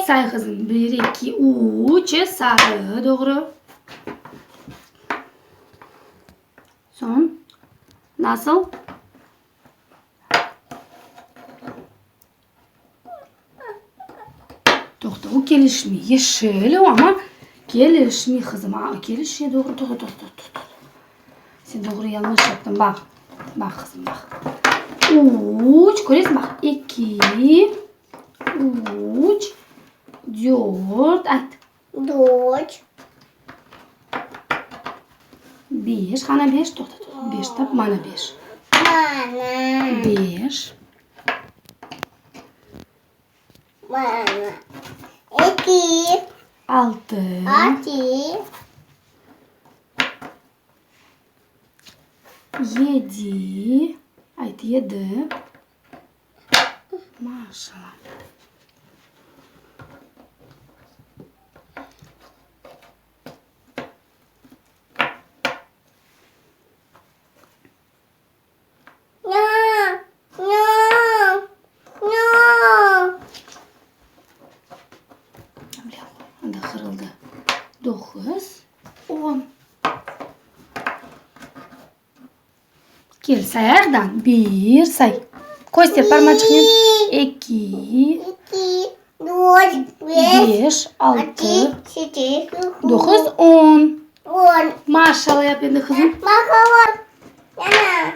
Say, qızım, bir, eki, üç, sarı, doğru. Soñ, nasıl? Toqta, o kelişmey. Yeşil o, amma kelişmey, qızım. A, kelişe, doğru, toqta, toqta, toqta, toqta. Sen doğru yañlış yaptıñ, baq. Baq, qızım, baq. Üç, köresiñ, baq, eki, üç, dört, ayt. Dört. Beş, qana beş, toqta, toqta, beş tap, mana beş. Mana. Beş. Mana. Eki. Altı. Altı. Yedi. Ayt, yedi. Maşallah. No, no, no. Anda qırıldı. Doquz, on. Kel, say ayaqtan. Bir, say. Köster parmaçıqnen. Eki. Eki, dört, beş, Beş, altı, sekiz, doquz, on. On. Maşallah yap endi, qızım. Bakalım. Ana,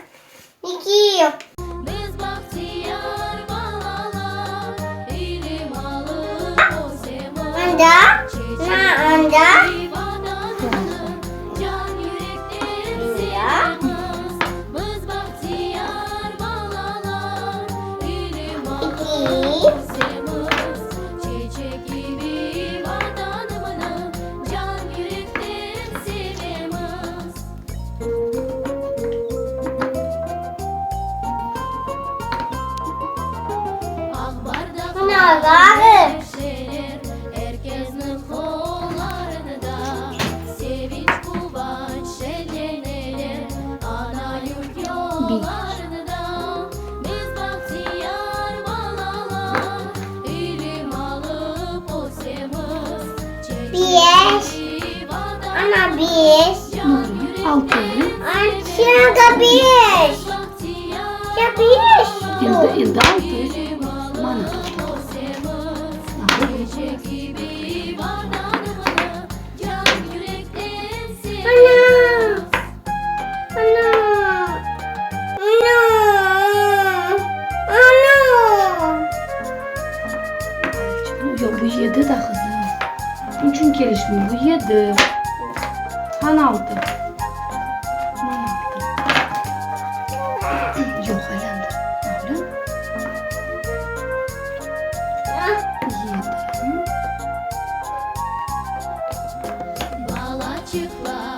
eki. Biz bahtiyar balalar, ilim alıp ösemiz. Anda, na, anda. Çeçek kibi vatanımnı can yürekten sevemiz. Biz bahtiyar balalar, ilim alıp ösemiz. Çeçek kibi vatanımnı can yürekten sevemiz. Aq bardaqlar şeer, er kesniñ qollarında sevinç, quvanç, şenleneler ana yurt yollarında. Biz bahtiyar balalar, ilim alıp ösemiz, Beş. çeçek Ana beş. Altı. Ana beş. Ya beş. Endi, endi altı. Mana. Ana. Ana. Ana. Ana. Yoq, bu yedi da, qızım. Niçün kelişmey? Bu yedi. Qani altı? Mana altı. Yoq, aylandır. Doğru. Yedi. Balaçıqlar.